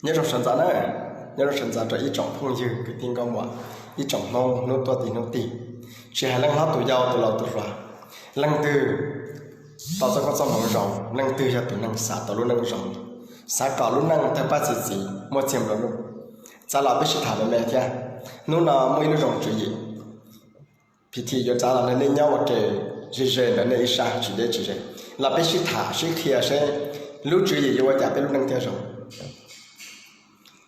Nyob zoo sawv ntxov na, nyob zoo sawv ntxov rau ib tsoom phooj ywg kwv tij nkauj muam, ib tsoom Hmoob hnub tuaj tim hnub tig, tsis hais leej hlob tus yau tus laus tus hluas, leej twg tau txoj koob txoj hmoov zoo, leej twg yog tus neeg xav tau lub neej zoo, xav kom lub neej tawg paj txi txiv muaj txiag nplua nuj, txav los peb sib tham me me thiab. Hnub no muaj ib lub zoo tswv yim, phi thim yuav txav los nrog nej nyob ua ke ze ze ntawm nej ib sab tsis deb tsis ze, los peb sib tham sib qhia seb lub tswv yim yuav ua cas peb lub neej thiaj zoo.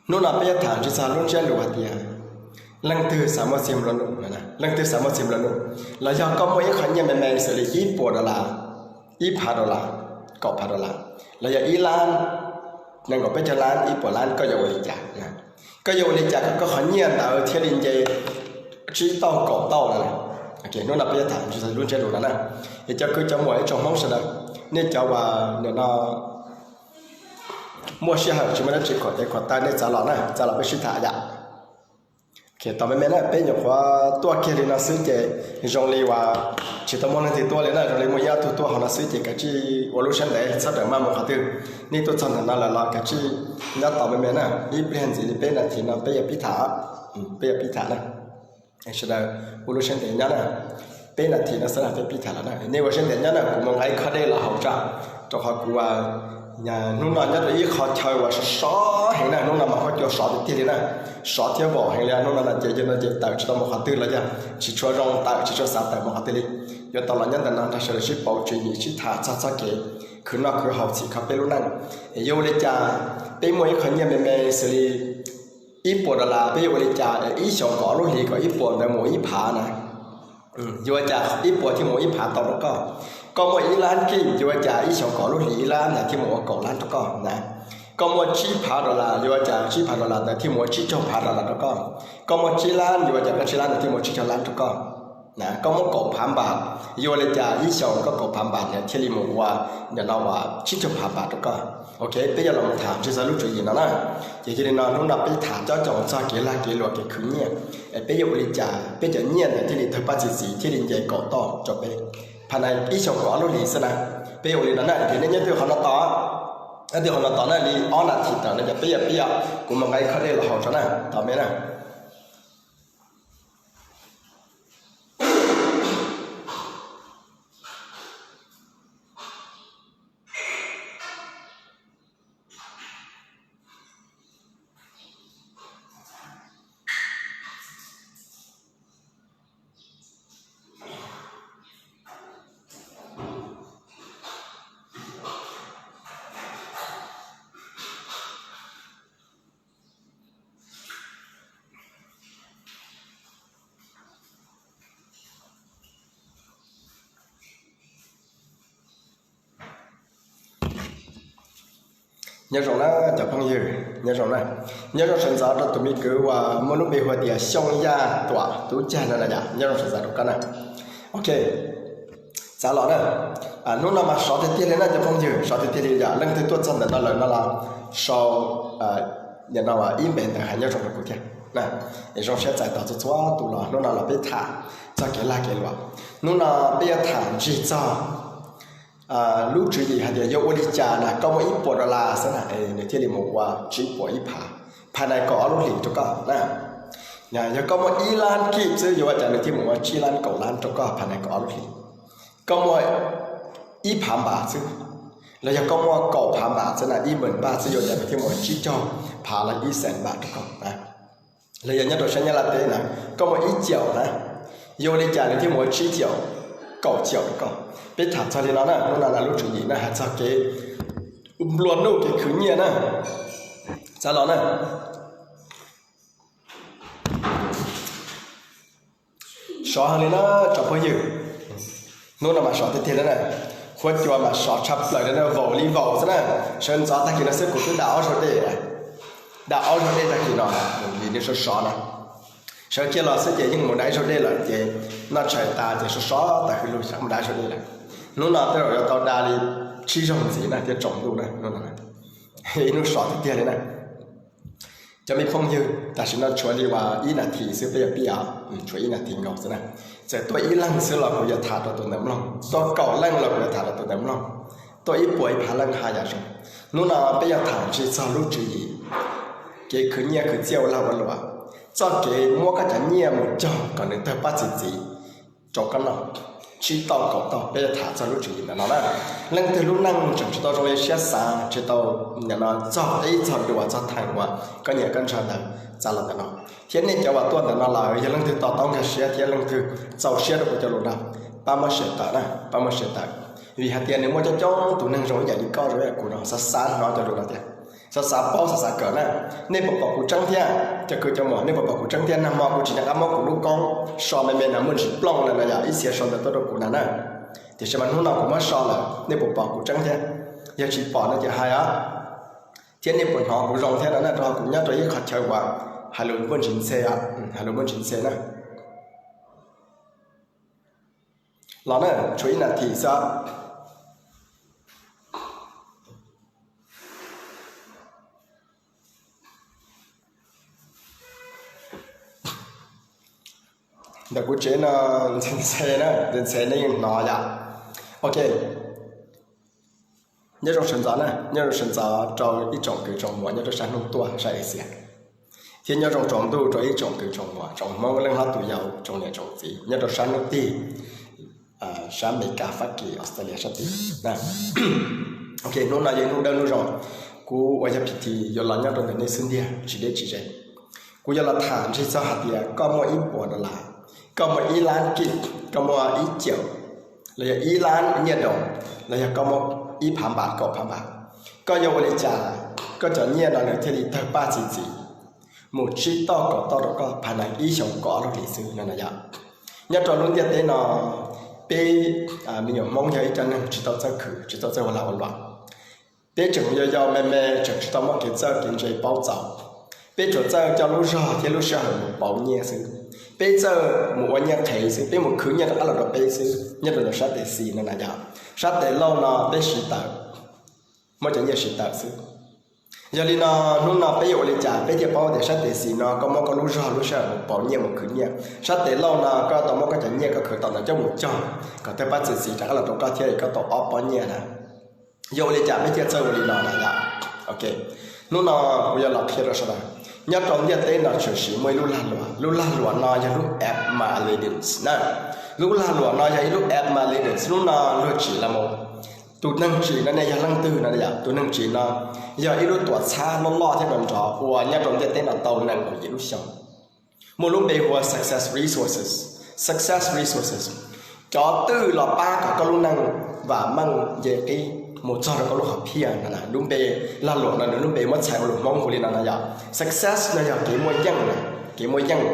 Hnub no peb yuav tham ntsib txog lub ntsiab lus hais tias leej twg xav muaj txiag nplua nuj, leej twg xav muaj txiag nplua nuj, los yog koj muaj ib qho nyiaj me me xws li ib puas dollar, ib phav dollar, kaum phav dollar, los yog ib lab, nees nkaum peb caug lab, ib puas lab, koj yuav ua li cas? Koj yuav ua li cas kom koj qhov nyiaj ntawd thiaj li nce tsib tauj kaum tauj no? Hnub no peb yuav tham ntsib txog lub ntsiab lus no na. Es cov kwv cov muam ib tsoom Hmoob sawv daws, nej cov uas nim no muaj sij hawm tsis muaj dab tsi khuam tes khuam taw nej txav los na, txav los peb sib tham yom. Thaum me me na peb nyuam qhuav tuaj kiag li no xwb ces zoo li uas tsis tau muaj leej twg tuaj li na, zoo li muaj ib ob tug tuaj hauv no xwb ces kav tsij ua lub siab ntev txhob rawm maj mus qhov twg. Nej tuaj txog ntawm no lawm los kav tsij nyob tos me me na, ib pliag ntxiv li peb nas this no peb yuav pib tham, peb yuav pib tham na. Sawv daws ua lub siab ntev nyob na, peb nas this no xwb peb pib tham lawm na, nej ua siab ntev nyob na, kuv mus nqa ib khob dej los haus tso, rau qhov kuv hnub no nyob rau ib qho chaw uas sov sov heev na, hnub no mas huab cua sov tiag tiag li na, sov thiab vom heev li. Hnub no no ces yog no ces tawm tsis tau mus qhov twg los yog tsis tshua zoo tawm tsis tshua xav tawm mus qhov twg li, yuav tau los nyob ntawm no nrog sawv daws sib pauv tswv yim sib tham txog txoj kev khwv noj khwv haus txhim kho peb lub neej. Es yuav ua li cas peb muaj ib qho nyiaj me me xws li ib puas dollar, peb yuav ua li cas ib xyoos kaum ob lub hlis kom ib puas ntawd mus ib phav na? Yuav ua cas ib puas thiaj mus ib phav tau rau koj? Koj muaj ib lab kij, yuav ua cas ib xyoos kaum ob lub hlis ib lab ntawd thiaj mus ua kaum lab rau koj na? Koj muaj tsib phav dollar, yuav ua cas tsib phav dollar ntawd thiaj mus ua tsib caug phav dollar rau koj? Koj muaj tsib lab, yuav ua cas koj tsib lab ntawd thiaj mus ua tsib caug lab rau koj? Koj muaj kaum phav npam, yuav ua li cas ib xyoos koj kaum phav npam ntawd thiaj li mus ua nim no uas tsib caug phav npam rau koj? Ok, peb yuav los tham ntsib txog lub tswv yim no na. Ces yog li no hnub no peb tham cob coom txog kev lag kev luam kev khwv nyiaj, es peb yuav ua li cas peb cov nyiaj ntawd thiaj li tawg paj txi txiv thiaj li nce kaum toj rau peb? Phab na ib xyoos kaum ob lub hlis xwb na, peb yuav ua li no na. Ces nej nyob twg qhov no tos, nyob twg qhov no tos na li ob nas this tawm no ces peb yuav pib os, kuv mus nqa ib khob dej los haus tso na, tos me na. Nyob zoo na cov phooj ywg, nyob zoo na, nyob zoo sawv ntxov rau tus me kwv uas muaj lub npe hu tias Xyooj Yaj Tuam Tub Cag no na yom, nyob zoo sawv ntxov rau koj na. Ok, txav los na. Hnub no mas sov tiag tiag li na cov phooj ywg, sov tiag tiag li yom. Leej twg tuaj txog ntawm no lawm no los sau nim no ib npe ntawd hais nyob zoo rau kuv thiab. Zoo siab txais tos txhua txhua tus los hnub no los peb tham txog kev lag kev luam. Hnub no peb yuav tham ntsig txog lub tswv yim hais tias yuav ua li cas na koj muaj ib puas dollar xwb na es nws thiaj li mus ua tsib puas ib phav, phab na kaum ob lub hlis rau koj na. Yog koj muaj ib lab kij xwb yuav ua cas nws thiaj mus ua tsib lab kaum lab rau koj phab na kaum ob lub hlis? Koj muaj ib phav npam xwb, los yog koj muaj kaum phav npam xwb na, ib npawm npaj xwb yuav ua cas nws thiaj mus ua tsib caug phav los ib xees npam rau koj na. Los yog nyob rau sab Nyab Laj teb na, koj muaj ib caum na, yuav ua li cas nws thiaj mus ua tsib caum, kaum caum rau koj? Peb tham txog li no na, hnub no na lub tswv yim na hais txog kev nplua nuj kev khwv nyiaj na. Txav los na. Sov heev li na cov phooj ywg. Hnub no mas sov tiag tiag li na. Huab cua mas sov tshaj plaws li na, vaus li vaus xwb na. Sawv ntxov tag kis no xwb kuv twb da ob zaug dej, da ob zaug dej tag kis no, vim nws sov sov na. Sawv kiag los xwb ces yeej mus da ib zaug dej lawm ces noj tshais tas ces sov sov tas hwj lug mus da ib zaug dej lawm. Hnub no tej zaum yuav tau da li tsib zaug ntxiv na thiab tsaus ntuj na. Ib hnub sov tiag tiag li na. Cov me phooj ywg, tam sim no tshuav li uas ib nas this xwb peb yuav pib os, tshuav ib nas this nkaus xwb na. Txawm tuaj ib leeg xwb los kuv yuav tham rau tus ntawd mloog, tuaj kaum leej los kuv yuav tham rau tus ntawd mloog, tuaj ib puas ib phav leej haj yam zoo. Hnub no peb yuav tham ntsig txog lub tswv yim kev khwv nyiaj khwv txiaj ua lag ua luam, txoj kev muab koj cov nyiaj mus cog kom nws tawg paj txi txiv rau koj noj, tsib tauj kaum tauj. Peb tham txog lub tswv yim ntawm no na. Leej twg lub neej tseem tsis tau zoo li siab xav, tsis tau, nim no txog teb txog duas txog theem uas koj nyiam koj ntshaw ntawd txav los ntawm no. Thiab nej cov uas tuaj ntawm no lawm yog leej twg to taub nkag siab thiab leej twg txaus siab rau kuv cov lus no, pab muab share tawm na, pab muab share tawm. Vim hais tias nws muaj coob coob tus neeg zoo ib yam li koj zoo ib yam kuv no xav xav hnov cov lus no tiag, xav xav paub xav xav kawm na. Nej puas pom kuv tseeb thiab cov kwv cov muam, nej puas pom kuv tseeb thiab? Nag hmo kuv tsis nco qab muab kuv lub koob so me me no muaj ntsis plooj no no yog ib txhia sau ntawv tuaj rau kuv na na. Tiam sis mas hnub no kuv muab so lawm, nej puas pom kuv tseeb thiab? Yog tsis pom no ces hais os. Thiab nej puas hnov kuv zoo thiab no na, rau qhov kuv nyob rau ib qhov chaw uas hais lus muaj ntsis ntxhe, hais lus muaj ntsis ntxhe na. Los na, tshuav ib nas this xwb. Ntawm kuv tsev no ntxhe ntxhe na, ntxhe ntxhe nej yeej hnov yom. Ok, nyob zoo sawv ntxov na, nyob zoo sawv ntxov rau ib tsoom kwv tsoom muam nyob rau sab hnub tuaj sab Asia, thiab nyob zoo tsaus ntuj rau ib tsoom kwv tsoom muam tsoom Hmoob leej hlob tus yau tsoom niam tsoom txiv nyob rau sab hnub tig, sab Amelikas, Fab Kis, Australia sab tid. Ok, hnub no yog ib hnub dawb hnub zoo, kuv uas yog P T yuav los nyob rau ntawm nej xub ntiag tsis deb tsis ze. Kuv yuav los tham ntsig txog hais tias koj muaj ib puas dollar, koj muaj ib lab kij, koj muaj ib caum, los yog ib lab nyiaj doos, los yog koj muaj ib phav npam kaum phav npam, koj yuav ua li cas koj cov nyiaj no nws thiaj li tawg paj txi txiv mus tsib tauj kaum tauj rau koj phaj nais ib xyoos kaum ob lub hlis xwb no na yom. Nyob rau lub ntiaj teb no, peb me nyuam Hmoob yog ib co neeg tsis tau txawj khwv tsis tau txawj ua lag ua luam. Peb tseem yau yau me me tseem tsis tau muaj kev txawj kev ntse paub txaus. Peb tsuas txawj coj lub zog thiab lub sij hawm mus pauv nyiaj xwb. Peb txawj mus ua nyiaj qhev xwb, peb mus khwv nyiaj rov qab los rau peb xwb nyob rau ntawm sab tes xis no na yom. Sab tes lauj no peb siv tawm, muab cov nyiaj siv tawm xwb. Yog li no, hnub no peb yuav ua li cas peb thiaj paub tias sab tes xis no koj muab koj lub zog lub sij hawm mus pauv nyiaj mus khwv nyiaj, sab tes lauj no koj tau muab koj cov nyiaj koj khwv tau ntawd coj mus cog kom tawg paj txi txiv rov qab los rau koj thiab koj tau ob pob nyiaj na. Yuav ua li cas peb thiaj txawj ua li no na yom? Ok, hnub no kuv yuav los qhia rau sawv daws, nyob rau ntiaj teb no tshwm sim muaj ib lub lag luam, lub lag luam no yog lub app My Latest na. Lub lag luam no yog ib lub app My Latest, lub no luag tsim los mus. Tus neeg tsim no ne yog leej twg no yom? Tus neeg tsim no yog ib lub tuam txhab loj loj thiab nrov nrov uas nyob rau ntiaj teb no tau nees nkaum yim lub xyoo. Muaj lub npe hu ua Success Resources. Success Resources, cov twj los pab kom koj lub neej vam meej nce qib mus txog rau koj lub hom phiaj no. Lub npe lag luam no nws lub npe muab txhais ua lus Hmoob hu li no no yom. Success no yog kev muaj yeej, kev muaj yeej.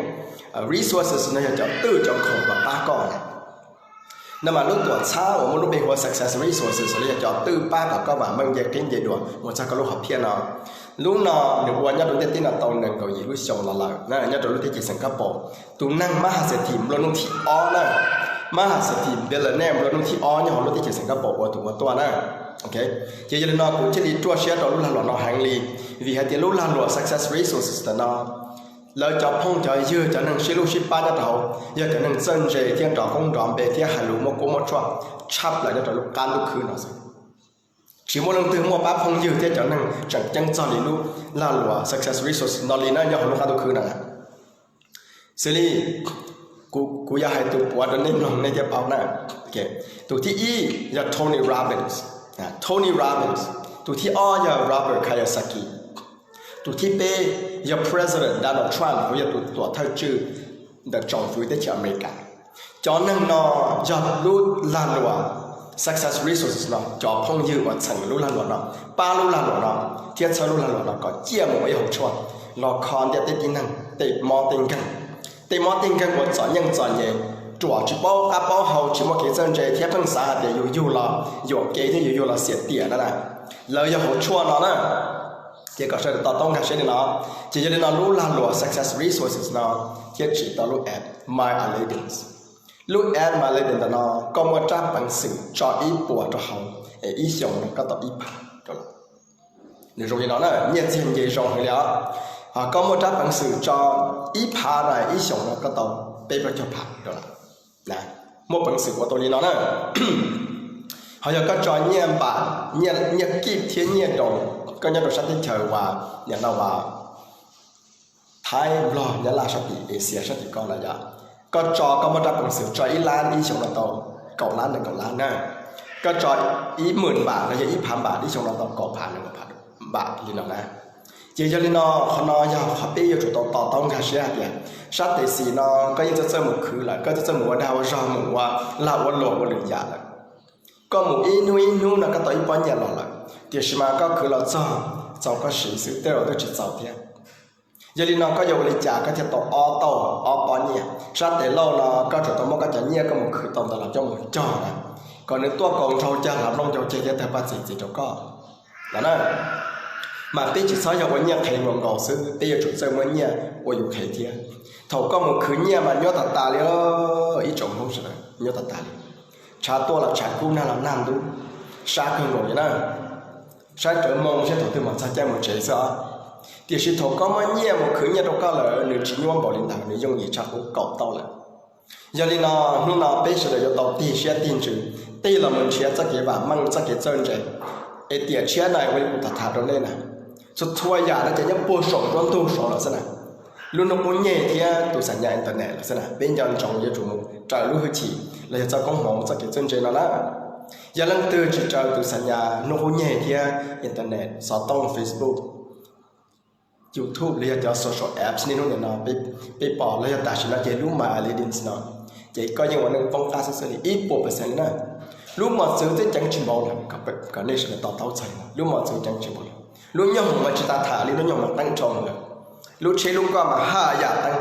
Resources no yog cov twj cov khoom uas pab koj na. No mas lub tuam txhab uas muaj lub npe hu ua Success Resources los yog cov twj pab kom koj vam meej nce qib nce dua mus txog koj lub hom phiaj no. Lub no nws ua nyob rau ntiaj teb no tau nees nkaum yim lub xyoo los lawm, nyob rau lub teb chaws Singapore. Tus neeg mab has xes thim nplua nuj thib ob na, mab has xes thim billionaire nplua nuj thib ob nyob hauv lub teb chaws Singapore ua tus ua tuaj na. Ces yog li no kuv thiaj li ruaj siab rau lub lag luam no heev li, vim hais tias lub lag luam Success Resources ntawm no, lawv cov phooj cov ywg cov neeg sib hlub sib pab nyob rau hauv yog cov neeg txawj ntse thiab nrov koob nrov npe thiab hais lus muaj kuab muaj tshuaj tshaj plaws nyob rau lub qab ntuj khwb no xwb. Tsis muaj leej twg muaj pab phooj ywg thiab cov neeg tseem ceeb txog li lub lag luam Success Resources no li na nyob hauv lub qab ntuj khwb no na. Xws li kuv yuav hais tus puav rau nej mloog nej thiaj paub na. Tus thib ib yog Tony Robbins, Tony Robbins. Tus thib ob yog Robert Kiyosaki. Tus thib peb yog President Donald Trump, uas yog tus tuam thawj tswj ntawm tsoom fwv teb chaws Amelikas. Cov neeg no yog lub lag luam Success Resources no cov phooj ywg uas txheem lub lag luam no, pab lub lag luam no thiab txhawb lub lag luam no kom ciaj mus ua ib hauv tshuaj los kho ntiaj teb tib neeg tej mob tej nkeeg. Tej mob tej nkeeg uas txom nyem txom nyem, ruam tsis paub qab paub hau, tsis muaj kev txawj ntse thiab pheej xav hais tias yus yug los yuam kev thiab yus yug los xiam tiam no na, lawv yog hauv tshuaj no na. Ces kom sawv daws to taub nkag siab li no. Ces yog li no lub lag luam Success Resources no thiaj tsim tau lub app My Aladdin. Lub app My Aladdin ntawm no koj muaj rab peev xwm tso ib puas rau hauv es ib xyoos no koj tau ib phav rau lawm. Nws zoo li no na, nyiaj txiag nce zoo heev li os. Koj muaj rab peev xwm tso ib phav na, ib xyoos no koj tau peb plaub caug phav rau lawm. Muaj peev xwm ua tau li no na. Ho yog koj tso nyiaj npam, nyiaj kij thiab nyiaj doos, koj nyob rau sab teb chaws uas nim no uas Thaib, Nplog, Nyab Laj sab tim Asia sab tim ko na yom. Koj tso, koj muaj rab peev xwm tso ib lab ib xyoos no tau kaum lab nees nkaum lab na. Koj tso ib mwm npam los yog ib phav npam ib xyoos no tau kaum phav nees nkaum phav npam li no na. Ces yog li no, qhov no yog qhov peb yuav tsum tau to taub nkag siab hais tias sab tes xis no koj yeej txawj txawj mus khwv lawm, koj txawj txawj mus ua dag ua zog, mus ua lag ua luam ua lwm yam lawm. Koj mus ib hnub ib hnub no koj tau ib pob nyiaj los lawm, tiam sis mas koj khwv los txog, txaus koj siv xwb, tej zaum twb tsis txaus thiab. Yog li no koj yuav ua li cas koj thiaj tau ob tauj ob pob nyiaj? Sab tes lauj no koj tsum tau muab koj cov nyiaj koj mus khwv tau ntawd los coj mus cog na, kom nws tuaj kaus nraug cag hlav nplooj ncau ceg thiab tawg paj txi txiv rau koj no na. Mas peb tsis txhob yog ua nyiaj qhev nkaus nkaus xwb, peb yuav tsum txawj muab nyiaj ua yus qhev thiab. Thaum koj mus khwv nyiaj mas nyuaj tas tas li, ib tsoom Hmoob sawv daws, nyuaj tas tas li. Tshav tuaj los tshav kub, nag los nag ntub, sab kawg nkaus li na. Saib rawv moo saib thaum twg mam txog caij mus tsev xwb os. Tiam sis thaum koj muab nyiaj mus khwv nyiaj rau koj lawm, nws tsis nyuaj npaum li ntawd, nws yooj yim tshaj qub kaum tauj lawm. Yog li no, hnub no peb sawv daws yuav tau tig siab tig ntsws, tig los mus nrhiav txoj kev vam meej, txoj kev txawj ntse, es tiam tshiab no ua li kuv tham tham rau nej na, txhua txhua yam no ces nyob puag saum nruab ntug saud lawm xwb na. Lub hnub qub nyeg thiab tus xam nyas internet lawm xwb na, peb nco ntsoov yuav tsum mus raws lub hwj chim los yog txoj koob hmoov, txoj kev txawj ntse no na. Yog leej twg tsis raws tus xam nyas hnub qub nyeg thiab internet, xov tooj, Facebook, YouTube los yog cov social apps niaj hnub nim no peb pom los yog tam sim no ces lub My Aleadence no, ces koj yeej ua neej poob qab xwb xwb li ib puas percent li na. Lub mos txwv twb ceev tsis npaum lawm, kom nej sawv daws to taub txog li no, lub mos txwv ceev tsis npaum lawm. Lub nyooj hoom mas tsis tas tham li, lub nyooj hoom mas qeeb rau lawm. Lub tsheb lub nkoj mas haj yam qeeb.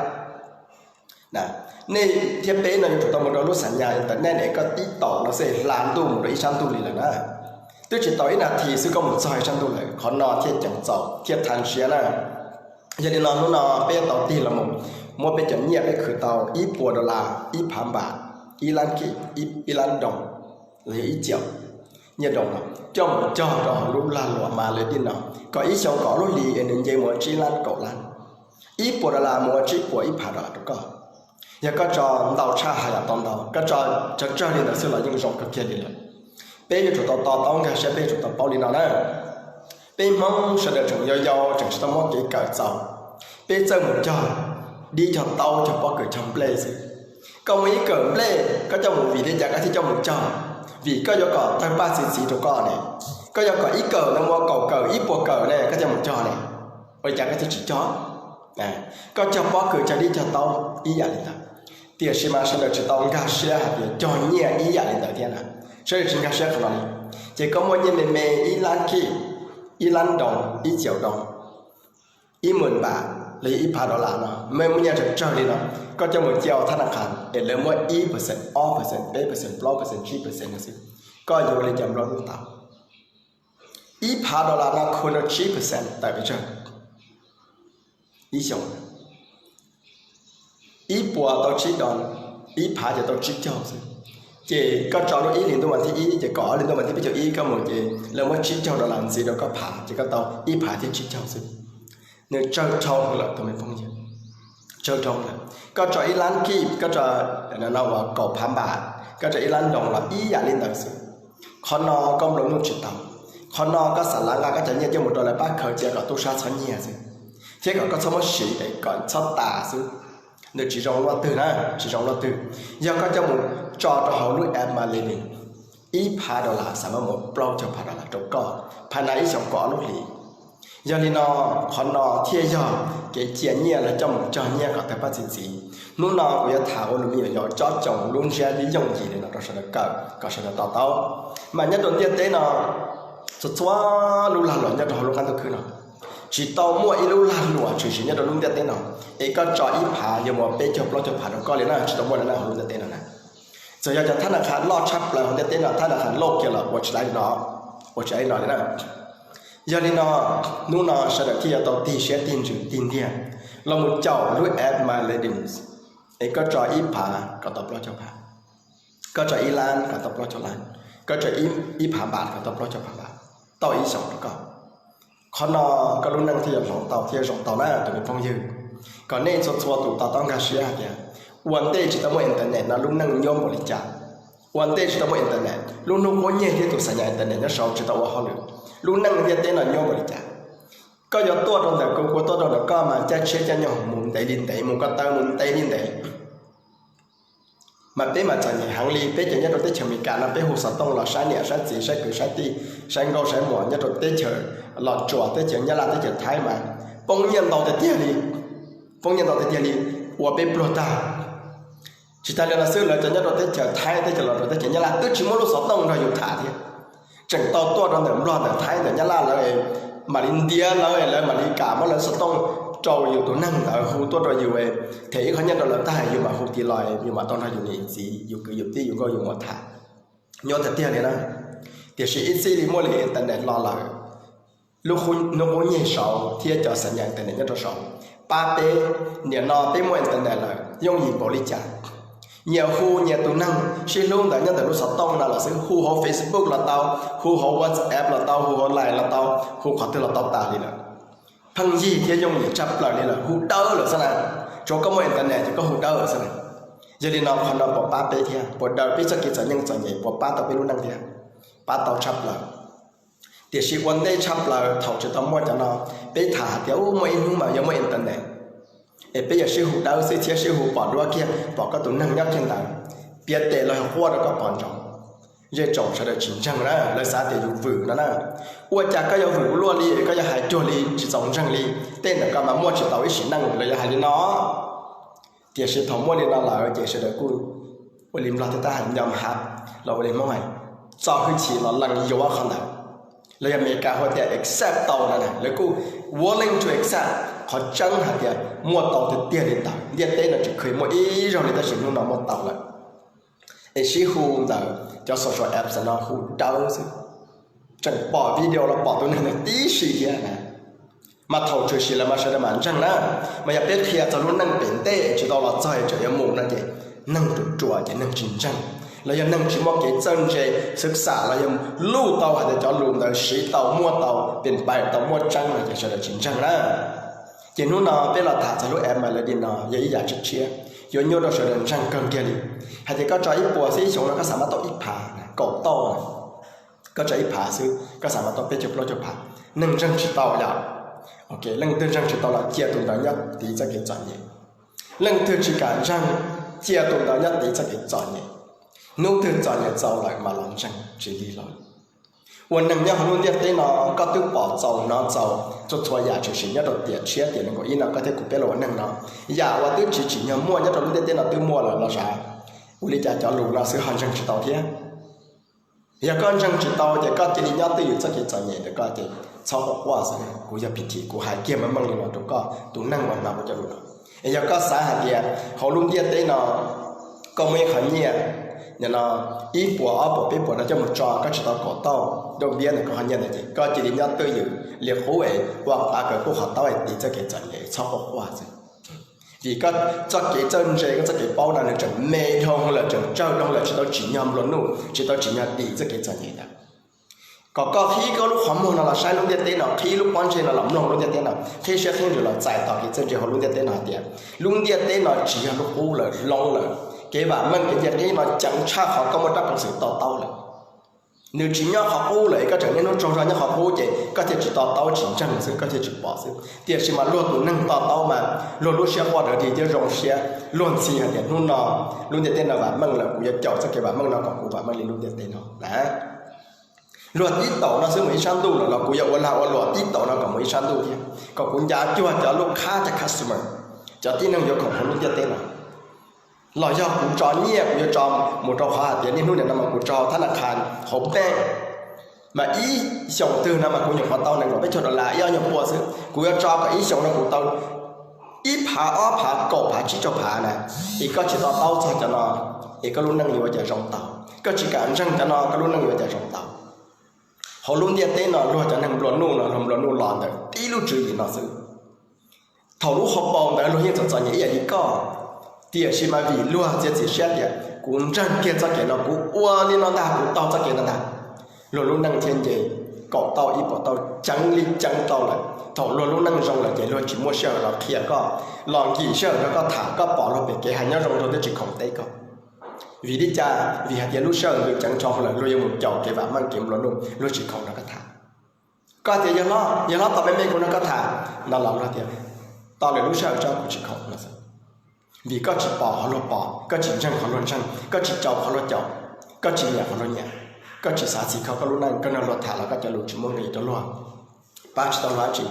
Nej thiab peb no yuav tsum tau mus rau lub xam nyas internet es koj tib taum no xwb hla ntuj mus rau ib sab ntuj li lawm na. Twb tsis tau ib nas this xwb koj mus txog ib sab ntuj lawm, qhov no thiaj ceev txaus thiaj thaj siab na. Yog li no hnub no peb yuav tau tig los mus muab peb cov nyiaj peb khwv tau ib puas dollar, ib phav npam, ib lab kib, ib lab doos, los yog ib ciam nyiaj doos no coj mus cog rau hauv lub lag luam My Aleadence no, kom ib xyoos kom ob lub hlis es nws nce mus ua tsib lab kaum lab, ib puas dollar mus ua tsib puas ib phav dollar rau koj. Yog koj tso ntau tshaj haj yam tau ntau, koj tso tsawg tsawg li ntawd xwb los yeej zoo kawg kiag li lawm. Peb yuav tsum tau to taub nkag siab, peb yuav tsum tau paub li no na. Peb Hmoob sawv daws tseem yau yau, tseem tsis tau muaj kev kawm txaus. Peb txawj mus cog dib cog taub, cog pob kws cog nplej xwb. Koj muaj ib kawm nplej koj coj mus vim li cas koj thiaj coj mus cog? Vim koj yuav kom tawg paj txi txiv rau koj ne. Koj yuav kom ib kawm no mus ua kaum kawm ib puas kawm ne koj coj mus cog ne, ua li cas koj thiaj tsis cog? Koj cog pob kws cog dib cog taub ib yam li ntawd. Tiam sis mas sawv daws tsis tau nkag siab hais tias cog nyiaj ib yam li ntawd thiab na. Sawv daws tsis nkag siab qhov no li. Ces koj muaj nyiaj me me ib lab kib, ib lab doos, ib ciam doos, ib mwm npam los yog ib phav dollar no, muaj nyiaj tsawg tsawg li no, koj coj mus cia hauv thab na khas es lawv muab ib percent, ob percent, peb percent, plaub percent, tsib percent no xwb, koj yuav ua li cas nplua nuj tau? Ib phav dollar no khu rau tsib percent tawm pes tsawg? Ib xyoos ib puas tau tsib doos, ib phav ces tau tsib caug xwb. Ces koj tso lub ib hlis ntuj vas thib ib ces kom ob hlis ntuj vas thib peb caug ib koj mus ces lawv muab tsib caug dollar ntxiv rau koj phav ces koj tau ib phav thiab tsib caug xwb. Nws tsawg dhau lawm tus me phooj ywg, tsawg dhau lawm. Koj tso ib lab kib, koj tso no uas kaum phav npam, koj tso ib lab doos los ib yam li ntawd xwb. Qhov no koj nplua nuj tsis tau. Qhov no koj xav lav nqa koj cov nyiaj coj mus rau lawv pab khaws cia kom tub sab txhob nyiag xwb, thiab kom koj txhob muab siv es kom txhob tas xwb. Nws tsis zoo luaj twg na, tsis zoo luaj twg. Yog koj coj mus tso rau hauv lub app My Aleadence, ib phav dollar xav muab mus plaub caug phav dollar rau koj phaj na ib xyoos kaum ob lub hlis. Yog li no, qhov no thiaj yog kev cia nyiaj los coj mus cog nyiaj kom tawg paj txi txiv. Hnub no kuv yuav tham ua lus me nyuam yaus cob coos lub ntsiab yooj yim li no rau sawv daws kawm kom sawv daws to taub. Mas nyob rau ntiaj teb no, txhua txhua lub lag luam nyob rau hauv lub qab ntuj khwb no, tsis tau muaj ib lub lag luam tshwm sim nyob rau lub ntiaj teb no es koj tso ib phav yuav mus peb caug plaub caug phav rau koj li na, tsis tau muaj li na hauv lub ntiaj teb no na. Txawm yog cov thab na khas loj tshaj plaws hauv ntiaj teb no, thab na khas loj kiag los ua tsis tau li no, ua tsis tau li no li na. Yog li no, hnub no sawv daws thiaj yuav tau tig siab tig ntsws tig ntiag los mus caum lub app My Aleadence, es koj tso ib phav kom tau plaub caug phav, koj tso ib lab kom tau plaub caug lab, koj tso ib phav npam kom tau plaub caug phav npam tau ib xyoos rau koj. Qhov no koj lub neej thiaj yuav hloov tau thiab zoo tau na tus me phooj ywg. Kom nej txhua txhua tus to taub nkag siab hais tias ua ntej tsis tau muaj internet no lub neej nyuaj npaum li cas. Ua ntej tsis tau muaj internet, lub hnub qub nyeg thiab tus xam nyas internet nyob saud tsis tau ua hauj lwm, lub neej ntiaj teb no nyuaj npaum li cas. Koj yuav tuaj rau ntawm kuv, kuv tuaj rau ntawm koj mas caij tsheb caij nyoog mus ntev li ntev, mus ko taw mus ntev li ntev. Mas peb mas txom nyem heev li, peb cov nyob rau teb chaws Amelikas no peb hu xov tooj los saib niam saib txiv saib kwv saib tij, saib nkauj saib muam nyob rau teb chaws Los Tsuas, teb chaws Nyab Laj, teb chaws Thaib mas poob nyiaj ntau tiag tiag li, poob nyiaj ntau tiag tiag li, ua peb pluag tag. Tsis tas li no xwb, lawv cov nyob rau teb chaws Thaib, teb chaws Los Tsuas, teb chaws Nyab Laj twb tsis muaj lub xov tooj nrog yus tham thiab. Tseem tau tuaj rau ntawm Nplog ntawm Thaib ntawm Nyab Laj lawv, mam li ntiav lawv, lawv mam li kam muab lawv xov tooj rau yus tus neeg ntawd hu tuaj rau yus, them ib qho nyiaj rau lawv tag yus mam hu tiv los yus mam tau nrog yus niam txiv yus kwv yus tij yus nkauj yus muam tham. Nyuaj tiag tiag li na. Tiam sis ib txij li muaj li internet los lawm, lub hnub qub nyiag saud thiab cov xav nyeem internet nyob rau saud pab peb, nim no peb muaj internet lawm yooj yim npaum li cas. Nyias hu nyias tus neeg sib hlub ntawd nyob ntawm lub xov tooj no los xwb, hu hauv Facebook los tau, hu hauv WhatsApp los tau, hu hauv Line los tau, hu qhov twg los tau tas li lawm. Pheej yig thiab yooj yim tshaj plaws li lawm, hu dawb lawm xwb na. Tsuav koj muaj internet ces koj hu dawb lawm xwb na. Yog li no qhov no puas pab peb thiab, puas daws peb txoj kev txom nyem txom nyem, puas pab tau peb lub neej thiab? Pab tau tshaj plaws. Tiam sis ua ntej tshaj plaws thaum tsis tau muaj cov no, peb tham hais tias u muaj ib hnub mas yuav muaj internet, es peb yuav sib hu dawb xwb thiab sib hu pom duab kiag, pom koj tus neeg nyob kiag ntawd, piav tes los yog quaj rau koj pom ntsoov. Zej tsoom sawv daws tsis ntseeg na, lawv xav tias yus vwm no na. Ua cas koj yuav vwm ua luaj li, koj yuav hais cuag li tsis txaus ntseeg li, tej ntawm koj mas muaj tsis tau ib sim neej, lawv yuav hais li no. Tiam sis thaum muaj li no lawm ces sawv daws kuj ua li Nplog thiab tab hais nyob hab los ua li Hmoob hais, txo hwj chim los lees yuav qhov ntawd. Los yog Amelikas hu tias accept tau no, lawv kuj willing to accept qhov tseeb hais tias muaj tau tiag tiag li ntawd. Ntiaj teb no tsis kheev muaj ib zaug li tab sis hnub no muaj tau lawm. Es sib hu ntawm cov social apps no hu dawb xwb, tseem pom video los pom tus neeg ntawd tib si thiab na. Mas thaum tshwm sim lawm mas sawv daws mam ntseeg na. Mas yog peb qhia txog lub neej pem ntej tsis tau los txog tseem yuav mus no ces neeg ruam ruam ces neeg tsis ntseeg, los yog neeg tsis muaj kev txawj ntse xwv xam los yog luj tau hais tias cov lus ntawd siv tau muaj tau pem pais tau muaj tseeb no ces sawv daws tsis ntseeg na. Ces hnub no peb los tham txog lub app Melody no yog ib yam tshiab tshiab, yuav nyuaj rau sawv daws ntseeg kawg kiag li. Hais tias koj tso ib puas xwb ib xyoos no koj xav mas tau ib phav, kaum tauj, koj tso ib phav xwb koj xav mas tau peb caug plaub caug phav. Neeg ntseeg tsis tau yom? Ok, leej twg ntseeg tsis tau los cia tus ntawd nyob tiv txoj kev txom nyem. Leej twg tsis kam ntseeg, cia tus ntawd nyob tiv txoj kev txom nyem. Hnub twg txom nyem txaus lawm mas los ntseeg tsis lig lawm. Ua neeg nyob hauv lub ntiaj teb no koj twb pom txaus hnov txaus txhua txhua yam tshwm sim nyob rau tiam tshiab tiam nees nkaum ib no koj thiab kuv peb los ua neeg no. Yam uas twb tsis tsim nyog muaj nyob rau lub ntiaj teb no twb muaj lawm los sav. Ua li cas cov lus no xwb ho ntseeg tsis tau thiab? Yog koj ntseeg tsis tau ces koj cia li nyob twj ywm txoj kev txom nyem ntawm koj ces txhob quaj quaj xwb, kuv yog phim thim kuv hais kiag meej meej li no rau koj tus neeg uas hnov kuv cov lus no. Es yog koj xav hais tias hauv lub ntiaj teb no koj muaj ib qho nyiaj, nim no ib puas ob puas peb puas no coj mus tso koj tsis tau kaum tauj daj npiab ntawm koj qhov nyiaj ntawd ces koj cia li nyob twj ywm li qub es ua av kawg kuj qhov taub es tiv txoj kev txom nyem txhob quaj quaj xwb. Vim koj txoj kev txawj ntse koj txoj kev paub no nws tseem me dhau lawm, tseem tsawg dhau lawm, tsis tau tsim nyog nplua nuj, tsis tau tsim nyog dim txoj kev txom nyem ntawd. Kom koj qhib koj lub qhov muag no los saib lub ntiaj teb no, qhib lub pob ntseg no los mloog lub ntiaj teb no, qhib siab qhib ntsws los txais tos kev txawj ntse hauv lub ntiaj teb no hais tias lub ntiaj teb no tsis yog lub qub lawm, hloov lawm. Kev vam meej kev ncaj ncees no ceev tshaj qhov koj muaj rab peev xwm to taub lawm. Nws tsis nyob qhov qub lawm es koj tseem niaj hnub tsaug zog nyob qhov qub ces koj thiaj tsis to taub tsis ntseeg xwb, koj thiaj tsis pom xwb. Tiam sis mas luag tus neeg to taub mas luag lub siab quaj rawv dig thiab zoo siab, luag ntxhi hais tias hnub no lub ntiaj teb no vam meej lawm, kuv yuav caum txoj kev vam meej no kom kuv vam meej li lub ntiaj teb no na. Luag tib taum no xwb mus ib sab ntuj lawm los kuv yuav ua lag ua luam tib taum no kom mus ib sab ntuj thiab, kom kuv ncav cuag cov lub khab cov customer, cov tib neeg yuav khoom hauv lub ntiaj teb no. Los yog kuv tso nyiaj kuv yuav tso mus rau qhov hais tias niaj hnub nim no mas kuv tso thab na khas hauv bank, mas ib xyoos twg no mas kuv nyuam qhuav tau nees nkaum peb caug dollar, ib ob nyuag pua xwb, kuv yuav tso kom ib xyoos no kuv tau ib phav ob phav kaum phav tsib caug phav na, es koj tsis to taub txog cov no, es koj lub neej yuav ua cas zoo tau? Koj tsis kam ntseeg cov no koj lub neej yuav ua cas zoo tau? Hauv lub ntiaj teb no luag cov neeg nplua nuj no luag nplua nuj los ntawm tib lub tswv yim no xwb. Thaum lub hauv paus ntawd luag yeej txom txom nyem ib yam li koj, tiam sis mas vim luag txiav txim siab tias kuv ntseeg kiag txoj kev no, kuv ua li no ntag, kuv taug txoj kev no ntag, luag lub neej thiaj nce kaum tauj ib puas tauj ceev li ceev tau lawm. Thaum luag lub neej zoo lawm ces luag tsis muaj sij hawm los qhia koj, los nkim sij hawm nrog koj tham, koj pom luag pem kev hais nyob zoo rau thiab tsis khoom teb koj. Vim li cas? Vim hais tias lub sij hawm nws ceev tshaj lawm, luag yuav mus caum kev vam meej kev nplua nuj, luag tsis khoom nrog koj tham. Koj tias yawg hlob, yawg hlob tos me me kuv no koj tham no los luag tias, tos lwm lub sij hawm tso, kuv tsis khoom no xwb. Vim koj tsis pom qhov luag pom, koj tsis ntseeg qhov luag ntseeg, koj tsis caum qhov luag caum, koj tsis nyiam qhov luag nyiam, koj tsis xav txhim kho koj lub neej, koj nrog luag tham los koj cov lus tsis muaj nqis rau luag, pab tsis tau luag dab tsi,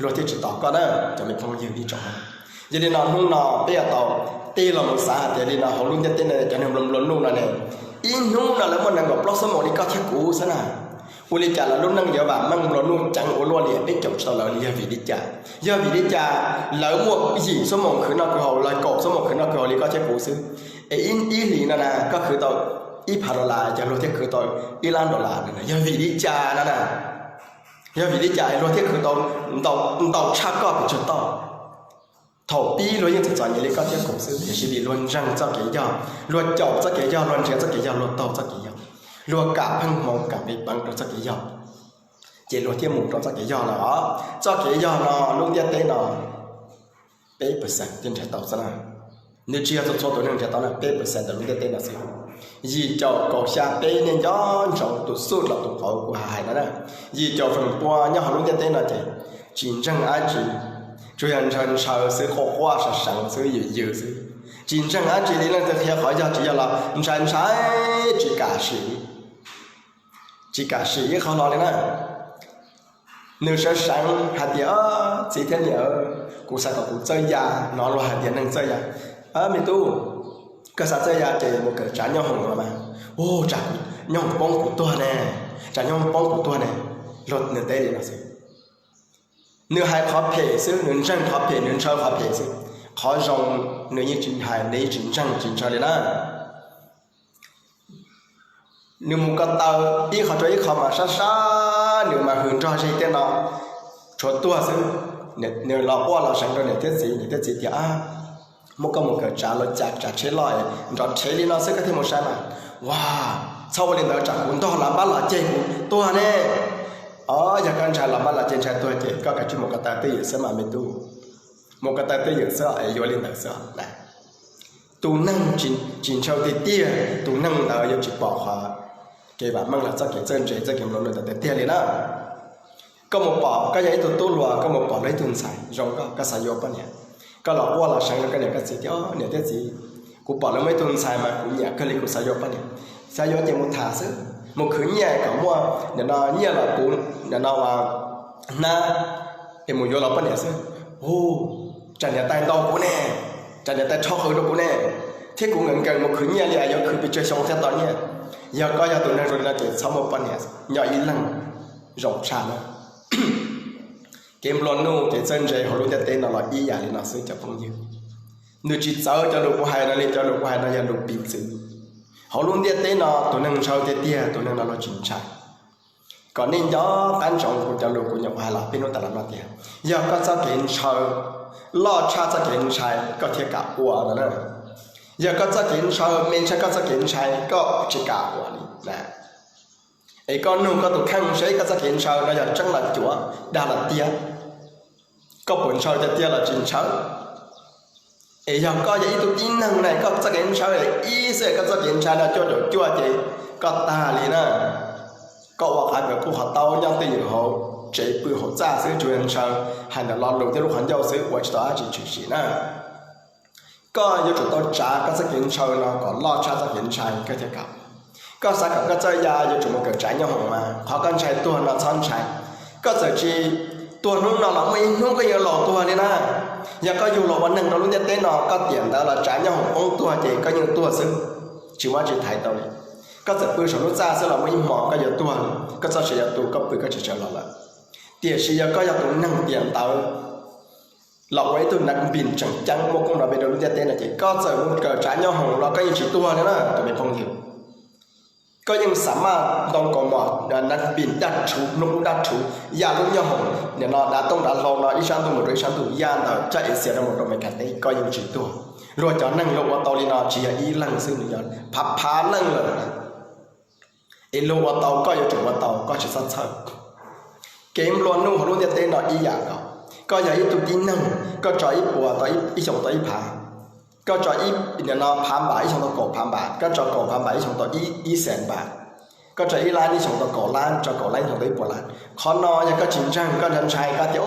luag thiaj tsis tos koj na, cov me phooj ywg ib tsoom. Yog li no hnub no peb yuav tau tig los mus xav hais tias li no hauv lub ntiaj teb no cov neeg nplua nplua nuj no ne, ib hnub no lawv muaj nees nkaum plaub xuab moos li koj thiab kuv xwb na. Ua li cas lawv lub neej yuav vam meej nplua nuj ceev ua luaj li peb caum tsis tau lawv li? Yog vim li cas? Yog vim li cas lawv muaj yim xuab moos khwv noj khwv haus los kaum xuab moos khwv noj khwv haus li koj thiab kuv xwb, es ib hlis no na koj khwv tau ib phav dollar, ces luag thiaj khwv tau ib lab dollar no? Yog vim li cas no na? Yog vim li cas luag thiaj khwv tau ntau tshaj koj pes tsawg toj? Thaum pib luag yeej txom txom nyem li koj thiab kuv xwb, tiam sis vim luag ntseeg txoj kev yog, luag caum txoj kev yog, luag nrhiav txoj kev yog, luag taug txoj kev yog, luag kam pheej hmoov kam nqis peev rau txoj kev yog, ces luag thiaj mus rau txoj kev yog lawm os. Txoj kev yog no lub ntiaj teb no peb percent thiaj nrhiav tau xwb na. Nws tsis yog txhua txhua tus neeg nrhiav tau na, peb percent ntawm lub ntiaj teb no xwb. Yim caum kaum xya peb nej nco ntsoov tus xuj los tus qauv kuv hais no na. Yim caum feem pua nyob hauv lub ntiaj teb no ces tsis ntseeg dab tsi, tsuas yog ntshaw ntshaw xwb, quaj quaj seev seev xwb, yws yws xwb. Tsis ntseeg dab tsi li, leej twg qhia qhov yog tsis yog los ntshai ntshai, tsis kam sim, tsis kam sim ib qho hlo li na. Nws seev seev hais tias, txiv thiab niam, kuv xav kom kuv txawj ya no, luag hais tias neeg txawj ya. Me tub, koj xav txawj ya ces mus kawm tsav nyob hoom los mas. Ua, tsam nyob hoom poob kuv tuag ne, tsam nyob hoom poob kuv tuag ne. Luag nws teb li no xwb. Nws hais qhov phem xwb, nws ntseeg qhov phem, nws ntshaw qhov phem xwb. Qhov zoo nws yeej tsis hais, nws yeej tsis ntseeg tsis ntshaw li na. Nws mus ko taw ib qho rau ib qho mas sab sab, nws mas hws nrog zig tej no, tshuav tuag xwb. Nws los quaj los seev rau niam thiab txiv, niam thiab txiv tias, muab koj mus kawm tsav los cas, tsav tsheb loj, nrov rhev li no xwb koj thiaj mus sai mas. Ua, txhob ua li ntawd, tsam kuv ntog los npab los ceg kuv tuag ne. Os, yog koj ntshai los npab los ceg ntshai tuag ces koj kav tsij mus ko taw twj ywm xwb mas me tub. Mus ko taw twj ywm xwb es yuav li ntawd xwb. Tus neeg tsis ntshaw tiag tiag, tus neeg ntawd yuav tsis pom qhov kev vam meej los txoj kev txawj ntse, txoj kev nplua nuj ntawd tiag tiag li na. Koj mus pom, koj yog ib tug tub hluas, koj mus pom luag ib tug ntxhais zoo nkauj, koj xav yuav poj niam. Koj los quaj los seev rau koj niam koj txiv tias, niam thiab txiv, kuv pom lawv muaj ib tug ntxhais mas kuv nyiam kawg li, kuv xav yuav poj niam. Xav yuav ces mus tham xwb, mus khwv nyiaj kom muaj, nim no nyiaj los puv, nim no ua hnab, es mus yuav los poj niam xwb. Hu, tsam niam tais ntaus kuv ne, tsam niam tais rho qws rau kuv ne, thiab kuv nkees nkees mus khwv nyiaj li yuav khwv pes tsawg xyoo thiaj tau nyiaj. Yog koj yog tus neeg zoo li no ces txhob muaj poj niam, nyob ib leeg zoo tshaj na. Kev nplua nuj, kev txawj ntse hauv lub ntiaj teb no los ib yam li no xwb cov phooj ywg. Nws tsis txawv cov lus kuv hais no li, cov lus kuv hais no yog lus piv txwv. Hauv lub ntiaj teb no tus neeg ntshaw tiag tiag, tus neeg no luag tsis ntshai. Kom nej nco qab ntsoov kuv cov lus kuv nyuam qhuav hais los peb hnub tas los no tias, yog koj txoj kev ntshaw loj tshaj txoj kev ntshai koj thiaj kam ua no na. Yog koj txoj kev ntshaw me tshaj koj txoj kev ntshai koj tsis kam ua li na. Es koj nug koj tus kheej seb koj txoj kev ntshaw no yog tseeb los cuav, dag los tiag, koj puas ntshaw tiag tiag los tsis ntshaw? Es yog koj yog ib tug tib neeg na, koj txoj kev ntshaw ib xwb, koj txoj kev ntshai no cuaj caum cuaj ces koj tag li na. Koj ua qav kawg kub qhov taub nyob twj ywm hauv tsev pw hauv txaj xwb, tsuas yog ntshaw hais ntawm lo lus thiab lub qhov ncauj xwb, ua tsis tau dab tsi tshwm sim na. Koj yuav tsum tau tsav koj txoj kev ntshaw no kom loj tshaj txoj kev ntshai koj thiaj kam. Koj xav kom koj txawj ya yuav tsum mus kawm tsav nyob hoom mas, qhov koj ntshai tuag no txhob ntshai. Koj txawm tsis tuag hnub no los muaj ib hnub koj yuav laus tuag li na. Yog koj yug los ua neeg rau lub ntiaj teb no, koj tiam ntawd los tsav nyob hoom poob tuag ces koj yeej tuag xwb, tsis muaj dab tsi thaiv tau li. Koj txawm pw saum lub txaj xwb los muaj ib hmo koj yuav tuag, koj txoj sia yuav tu, koj pw koj tsis sawv los lawm. Tiam sis yog koj yog tus neeg tiam ntawd los ua ib tug nav npis tseem ceeb muaj koob nrov npe rau lub ntiaj teb no ces koj txawm mus kawm tsav nyob hoom los koj yeej tsis tuag li na tus me phooj ywg. Koj yeej xam maj ntoo kaus mom, nav npis daj rhuv, hnub qub daj rhuv, ya lub nyob hoom, nim no dav tooj dav hlau no ib sab ntuj mus rau ib sab ntuj, ya ntawm caj Asia no mus rau Meskas teb koj yeej tsis tuag. Luag cov neeg luag ua tau li no tsis yog ib leeg xwb, nws yog phav phav leej lawm. Es luag ua tau koj yuav tsum ua tau, koj tsis txhob txhawj. Kev nplua nuj hauv lub ntiaj teb no ib yam nkaus. Koj yog ib tug tib neeg, koj tso ib puas tau ib xyoos tau ib phav, koj tso ib, nim no phav npam ib xyoos tau kaum phav npam, koj tso kaum phav npam ib xyoos tau ib xees npam. Koj tso ib lab ib xyoos tau kaum lab, tso kaum lab ib xyoos tau ib puas lab. Qhov no yog koj tsis ntseeg, koj ntshai ntshai koj tias,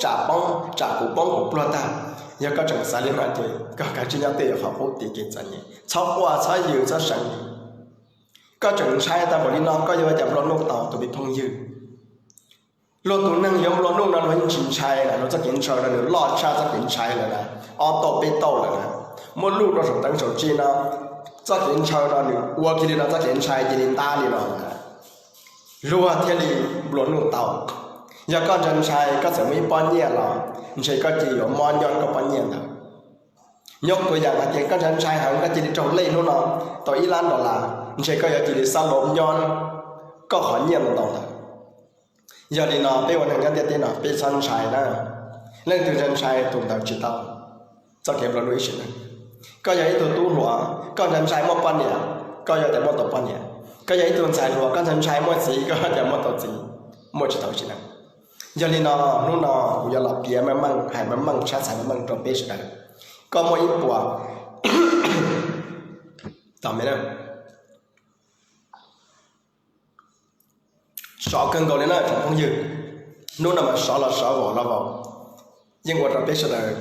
tsam poob, tsam kuv poob kuv pluag tag. Yog koj tseem xav li no ces koj kav tsij nyob twj ywm qhov qub, tiv kev txom nyem, txhob quaj txhob yws txhob seev. Koj tseem ntshai tau npaum li no koj yuav ua cas nplua nuj tau tus me phooj ywg? Luag tus neeg yuav nplua nuj no luag yeej tsis ntshai na, luag txoj kev ntshaw no nws loj tshaj txoj kev ntshai lawm na, ob tauj peb tauj lawm na. Muaj luj rau saum teev saum tsi no, txoj kev ntshaw no nws ua kiag li no txoj kev ntshai cia li ntab li no na, luag thiaj li nplua nuj tau. Yog koj ntshai ntshai koj txawm muaj ib pob nyiaj los ntshe koj cia yuav mob nyob koj pob nyiaj ntawd. Nyob tus yam hais tias koj ntshai ntshai heev koj cia li raug lej hnub no tau ib lab dollar, ntshe koj yuav cia li xab lov nyob koj qhov nyiaj ntau ntau ntawd. Yog li no peb ua neeg nyob ntiaj teb no peb txhob ntshai na. Leej twg ntshai ntshai tus ntawd tsis tau txoj kev nplua nuj ib sim neej. Koj yog ib tug tub hluas koj ntshai ntshai muaj poj niam, koj yuav tias muaj tau poj niam. Koj yog ib tug ntxhais hluas koj ntshai ntshai muaj txiv, koj yuav tias muaj tau txiv, muaj tsis tau ib sim neej. Yog li no hnub no kuv yuav los piav meej meej, hais meej meej, tshab txhais meej meej rau peb sawv daws. Koj muaj ib puas, tau me na, sov kawg nkaus li na tsoom phooj ywg. Hnub no mas sov los sov, vaus los vaus, yeej ua rau peb sawv daws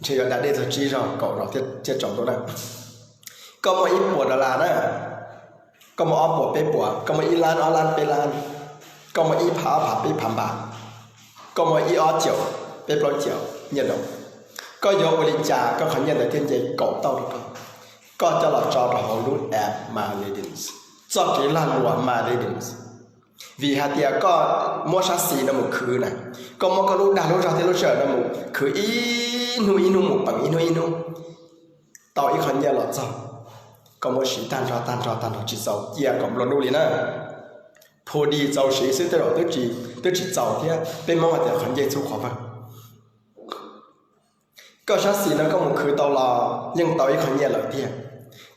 ntshe yuav da dej txog tsib zaug kaum zaus thiaj tsaus ntuj na. Koj muaj ib puas dollar na, koj muaj ob puas peb puas, koj muaj ib lab ob lab peb lab, koj muaj ib phav ob phav peb phav npam, koj muaj ib ob caum peb plaub caum nyiaj doos, koj yuav ua li cas koj qhov nyiaj ntawd thiaj nce kaum tauj rau koj? Koj coj los tso rau hauv lub app My Lendings, txoj kev lag luam My Lendings. Vim hais tias koj muab sab xis no mus khwv na, koj muab koj lub dag lub zog thiab lub sij hawm no mus khwv ib hnub ib hnub, mus peem ib hnub ib hnub, tau ib qho nyiaj los txog, koj muab siv tag nrho tag nrho tag nrho tsis txaus, cia kom nplua nuj li na. Phu di txaus siv xwb tej zaum twb tsis txaus thiab, peb Hmoob hais tias qhov ncej txhub qhov vawg. Koj sab xis no koj mus khwv tau los yeej tau ib qho nyiaj lawm tiag,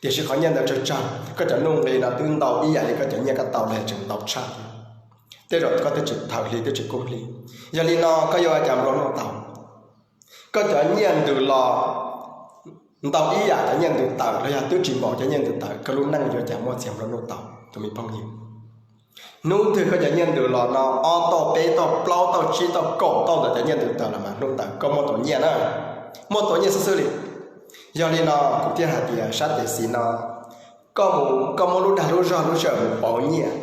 tiam sis qhov nyiaj ntawd tsawg tsawg, koj cov nuj nqi no twb ntau ib yam li koj cov nyiaj koj tau los tseem ntau tshaj thiab. Tej zaum koj twb tsis thaum hli twb tsis kub hli. Yog li no koj yuav ua cas nplua nuj tau? Koj cov nyiaj ntws los ntau ib yam cov nyiaj ntws tawm los yog twb tsis npaum cov nyiaj ntws tawm, koj lub neej yuav cas muaj txiag nplua nuj tau tus me phooj ywg? Hnub twg koj cov nyiaj ntws los no ob tauj peb tauj plaub tauj tsib tauj kaum tauj ntawm cov nyiaj ntws tawm los mas hnub ntawd koj muaj tau nyiaj na, muaj tau nyiaj xwb xwb li. Yog li no kuv thiaj hais tias sab tes xis no koj mus, koj muab lub dag lub zog lub sij hawm mus pauv nyiaj,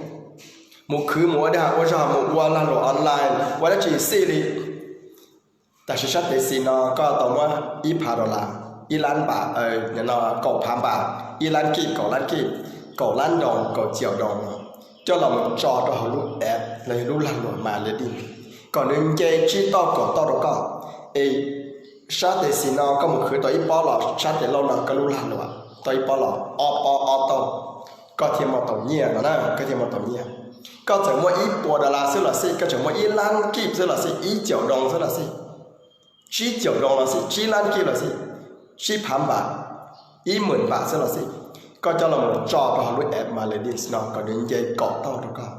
mus khwv mus ua dag ua zog mus ua lag luam online ua dab tsi xij li. Tam sim sab tes xis no koj tau muab ib phav dollar, ib lab npam, kaum phav npam, ib lab kij, kaum lab kij, kaum lab doos, kaum caum doos no coj los mus tso rau hauv lub app los yog lub lag luam My Lending, kom nws nce tsib tauj kaum tauj rau koj. Es sab tes xis no koj mus khwv tau ib pob los sab tes laug no koj lub lag luam tau ib pob los ob pob ob tauj, koj thiaj muaj tau nyiaj no na, koj thiaj muaj tau nyiaj. Koj txawm muaj ib puas dollar xwb los xij, koj tseem muaj ib lab kij xwb los xij, ib caum doos xwb los xij, tsib caum doos los xij, tsib lab kij los xij, tsib phav npam, ib hmos npam xwb los xij, koj coj los mus tso rau hauv lub app My Lending no kom nws nce kaum tauj rau koj,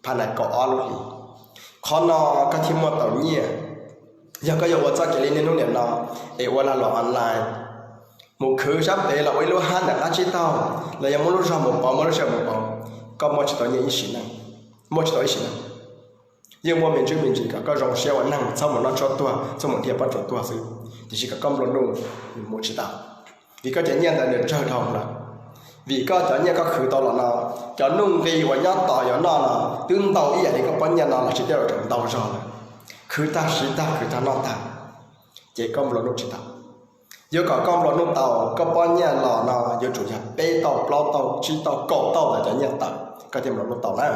phav nais kaum ob lub hlis. Qhov no koj thiaj muaj tau nyiaj. Yog koj yuav ua txoj kev li niaj hnub niam no es ua lag luam online, mus khwv sab pem los ua ib lub hab ntawm qab tsib taug, los yog muab lub zog mus pauv, muab lub sij hawm mus pauv, koj muaj tsis tau nyiaj ib sim neej, muaj tsis tau ib sim neej. Yeej muaj me ntsis me ntsis kom koj zoo siab ua neeg, txhob mus noj tshuaj tuag, txhob mus dhia pob tsuas tuag xwb, tiam sis kom koj nplua nuj mus tsis tau, vim koj cov nyiaj ntawd nws tsawg dhau lawm. Vim koj cov nyiaj koj khwv tau los no, cov nuj nqi uas nyob tos yuav noj no twb ntau ib yam li koj pob nyiaj no los sis tej zaum tseem ntau zog lawm. Khwv tag siv tag khwv tag noj tag, ces koj nplua nuj tsis tau. Yuav kom koj nplua nuj tau, koj pob nyiaj los no yuav tsum yog peb tauj plaub tauj tsib tauj kaum tauj ntawm cov nyiaj tawm koj thiaj nplua nuj tau na.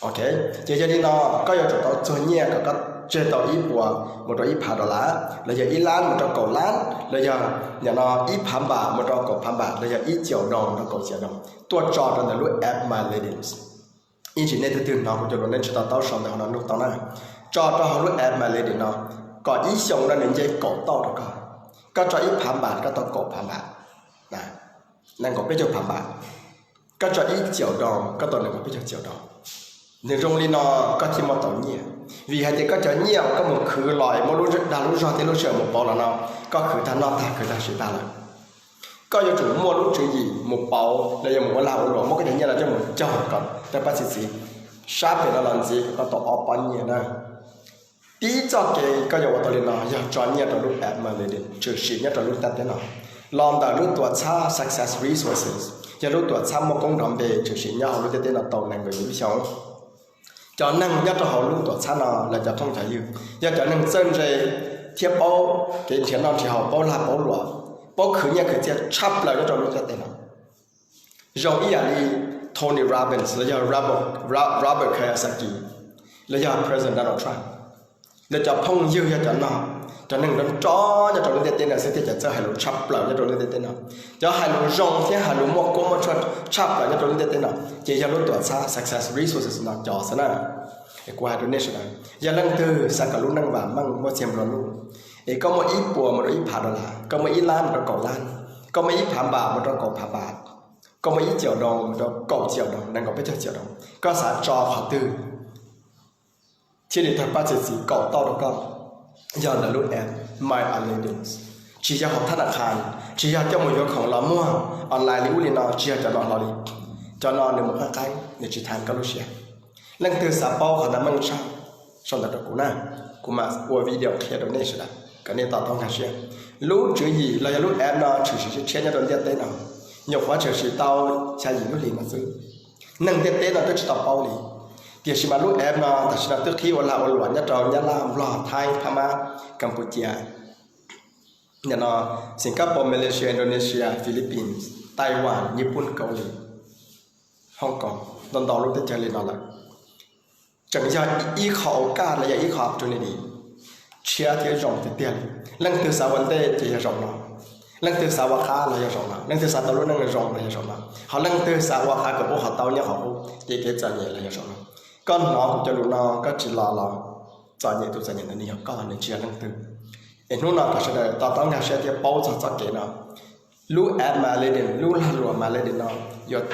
Ok, ces yog li no koj yuav tsum tau txuag nyiaj kom koj tseg tau ib puas mus rau ib phav dollar, los yog ib lab mus rau kaum lab, los yog nim no ib phav npam mus rau kaum phav npam, los yog ib caum doos mus rau kaum caum doos tuaj tso rau ntawm lub app My Lending. Ib ntsis nej twg twg hnov kuv cov lus nej tsis to taub sau ntawm hauv no nug tau na. Tso rau hauv lub app My Lending no kom ib xyoos no nws nce kaum tauj rau koj. Koj tso ib phav npam koj tau kaum phav npam, nees nkaum peb caug phav npam. Koj tso ib caum doos koj tau nees nkaum peb caug caum doos. Nws zoo li no koj thiaj muaj tau nyiaj, vim hais tias koj cov nyiaj uas koj mus khwv los muab lub dag lub zog thiab lub sij hawm mus pauv los no, koj khwv tag noj tag khwv tag siv tag lawm. Koj yuav tsum muaj lub tswv yim mus pauv los yog mus ua lag ua luam muab koj cov nyiaj no coj mus cog kom tawg pab txi txiv. Sab pem no los ntxiv kom koj tau ob pob nyiaj na. Tib txoj kev koj yuav ua tau li no yog tso nyiaj rau lub app Merlin tshwm sim nyob rau lub ntiaj teb no, los ntawm lub tuam txhab Success Resources, yog lub tuam txhab muaj koob nrov npe tshwm sim nyob hauv lub ntiaj teb no tau nees nkaum yim lub xyoo. Cov neeg nyob rau hauv lub tuam txhab no lawv cov phooj cov ywg yog cov neeg txawj ntse thiab paub kev nrhiav noj nrhiav haus, paub lag paub luam, paub khwv nyiaj khwv txiaj tshaj plaws nyob rau lub ntiaj teb no. Zoo ib yam li Tony Robbins los yog Robert Kiyosaki los yog President Donald Trump, lawv cov phooj ywg yog cov no, cov neeg nrov nrov nyob rau lub ntiaj teb no xwb thiaj cov txawj hais lus tshaj plaws nyob rau lub ntiaj teb no. Cov hais lus zoo thiab hais lus muaj kuab muaj tshuaj tshaj plaws nyob rau lub ntiaj teb no ces yog lub tuam txhab Success Resources no cov xwb na. Es kuv hais rau nej sawv daws, yog leej twg xav kom lub neej vam meej muaj txiag nplua nuj, es koj muaj ib puas mus rau ib phav dollar, koj muaj ib lab mus rau kaum lab, koj muaj ib phav npam mus rau kaum phav npam, koj muaj ib caum doos mus rau kaum caum doos, nees nkaum peb caug caum doos, koj xav tso qhov twg thiaj li tawg pab txi txiv kaum tauj rau koj? Yog ntawm lub app My Aladdin, tsis yog hauv thab naj khas, tsis yog coj mus yuav khoom los muag online li ub li no, tsis yog cov no hlo li. Cov no nws mus qab qaib, nws tsis thaiv koj lub siab. Leej twg xav paub qhov no meej tshaj, sau ntawv rau kuv na, kuv mam ua video qhia rau nej sawv daws kom nej to taub nkag siab. Lub tswv yim los yog lub app no tshwm sim tshiab tshiab nyob rau ntiaj teb no, nyuam qhuav tshwm sim tau xya yim lub hlis no xwb. Neeg ntiaj teb no twb tsis tau paub li, tiam sis mas lub app no tam sim no twb qhib ua lag ua luam nyob rau Nyab Laj, Nplog, Thaib, Phab Mab, Kampuchia, no, Singapore, Malaysia, Indonesia, Philippines, Taiwan, Nyij Pooj, Kaus Lim, Hong Kong, ntau ntau lub teb chaws li no lawm. Tseem yog ib qho ua kaj los yog ib qho opportunity tshiab thiab zoo tiag tiag li. Leej twg xav ua ntej ces yog zaum no, leej twg xav ua qab los yog zaum no, leej twg xav tau lub neej zoo los yog zaum no, ho leej twg xav ua qab kom ub qhov tau nyob qhov ub, ces kev txom nyem los yog zaum no. Koj hnov kuv cov lus no koj tsis los los txom nyem tus txom nyem ntawd nws yog koj, nws tsis yog leej twg. Es hnub no kom sawv daws to taub nkag siab thiab paub txog txoj kev no. Lub app My Aladdin, lub lag luam My Aladdin no yuav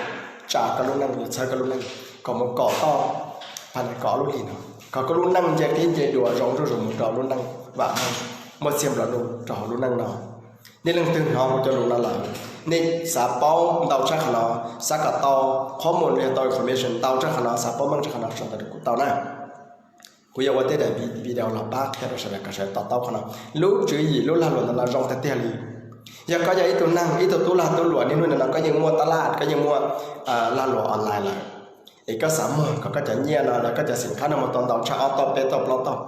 tsa koj lub neej, yuav txhawb koj lub neej kom mus kaum tauj, pab kom ob lub hlis no, kom koj lub neej nce qib nce dua zoo zuj zus mus rau lub neej vam meej, muaj txiag nplua nuj rau hauv lub neej no. Nej leej twg hnov kuv cov lus no lawm, nej xav paub ntau tshaj qhov no, xav kom tau qhov mus li tau information ntau tshaj qhov no, xav paub meej tshaj qhov no sau ntawv rau kuv tau na. Kuv yuav ua tej daim video los pab qhia rau sawv daws kom sawv daws to taub qhov no. Lub tswv yim lub lag luam ntawm no zoo tiag tiag li. Yog koj yog ib tug neeg, ib tug tub lag tub luam niaj hnub nim no koj yeej muaj tab laj, koj yeej muaj lag luam online lawm, es koj xav muag kom koj cov nyiaj no los koj cov xim khab no mus tau ntau tshaj ob tauj peb tauj plaub tauj,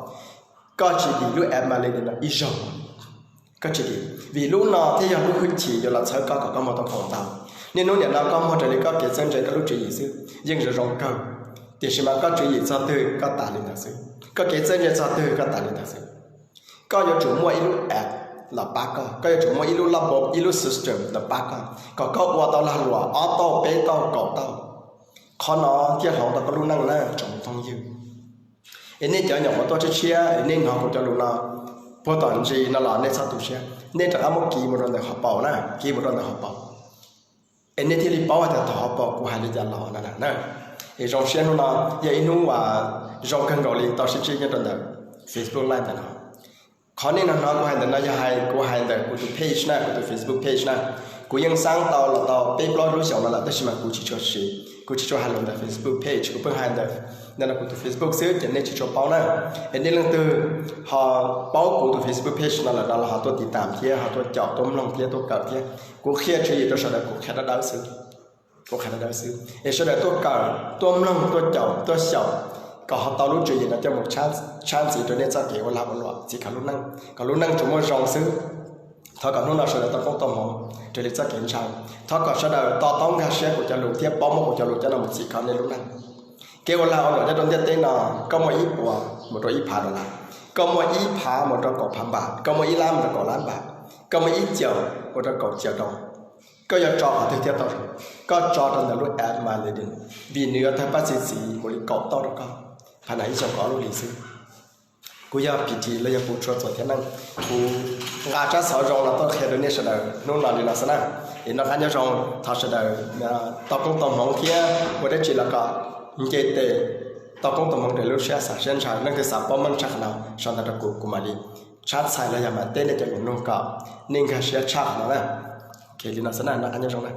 koj tsis dim lub app My Aladdin no ib zaug. Koj tsis dim, vim lub no thiaj yog lub hwj chim yuav los txhawb koj kom koj muag tau khoom ntau. Niaj hnub nim no koj muag raws li koj kev txawj ntse koj lub tswv yim xwb yeej zoo zoo kawg, tiam sis mas koj tswv yim txog twg koj tas li ntawd xwb, koj kev txawj ntse txog twg koj tas li ntawd xwb. Koj yuav tsum muaj ib lub app los pab koj, koj yuav tsum muaj ib lub laj npab, ib lub system los pab koj, kom koj ua tau lag luam ob tauj peb tauj kaum tauj. Qhov no thiaj hloov tau koj lub neej na tsoom phooj ywg. Es nej cov nyuam qhuav tuaj tshiab tshiab es nej hnov kuv cov lus no puag tom ntsis no los nej txhob tu siab, nej rov qab muab kiv mus rau ntawm hauv paus na, kiv mus rau ntawm hauv paus, es nej thiaj li paub hais tias thaum hauv paus kuv hais li cas los no na. Es zoo siab hnub no yog ib hnub uas zoo kawg nkaus li tau sib ntsib nyob rau ntawm Facebook Live ntawm no. Qhov nej no hnov kuv hais ntawm no yog hais, kuv hais ntawm kuv tus page na, kuv tus Facebook page na. Kuv yeej xaab tau los tau peb plaub lub xyoos no lawm tab sis mas kuv tsis tshua siv, kuv tsis tshua hais lus ntawm Facebook page, kuv pheej hais ntawm no kuv tus Facebook xwb ces nej tsis tshua paub na. Es nej leej twg ho paub kuv tus Facebook page no lawm no los ho tuaj tiv tam thiab ho tuaj caum tuaj mloog thiab tuaj kawm thiab. Kuv qhia tswv yim rau sawv daws kuv qhia dawb dawb xwb, kuv qhia dawb dawb xwb es sawv daws tuaj kawm tuaj mloog tuaj caum tuaj xyaum kom ho tau lub tswv yim no coj mus tshab ntxiv rau nej txoj kev ua lag ua luam txhim kho lub neej kom lub neej tsuas muaj zoo xwb. Thov kom hnub no sawv daws tau koob tau hmoov raws li txoj kev ntshaw. Thov kom sawv daws to taub nkag siab kuv cov lus thiab paub muab kuv cov lus coj no mus txhim kho nej lub neej. Kev ua lag ua luam nyob rau ntiaj teb no, koj muaj ib puas mus rau ib phav dollar, koj muaj ib phav mus rau kaum phav npam, koj muaj ib lab mus rau kaum lab npam, koj muaj ib caum mus rau kaum caum doos, koj yuav tso qhov twg thiaj tau zoo? Koj tso rau ntawm lub app My Aladdin, vim nws yuav tawg pab txi txiv mus li kaum tauj rau koj, phav npam ib xyoos kaum ob lub hlis xwb. Kuv yog P T los yog kuv tshua txuas thiab neej, kuv nqa tsab xov zoo los tuaj qhia rau nej sawv daws hnub no li no xwb na. Es noj qab nyob zoo, thov sawv daws tau koob tau hmoov thiab ua dab tsi los kom nce tes, tau koob tau hmoov raws lub siab xav siab ntshaw. Leej twg xav paub meej tshaj qhov no sau ntawv rau kuv, kuv mam li tshab txhais los yog mam teb nej cov lus nug kom nej nkag siab tshaj qhov no na. Li no xwb na, noj qab nyob zoo na.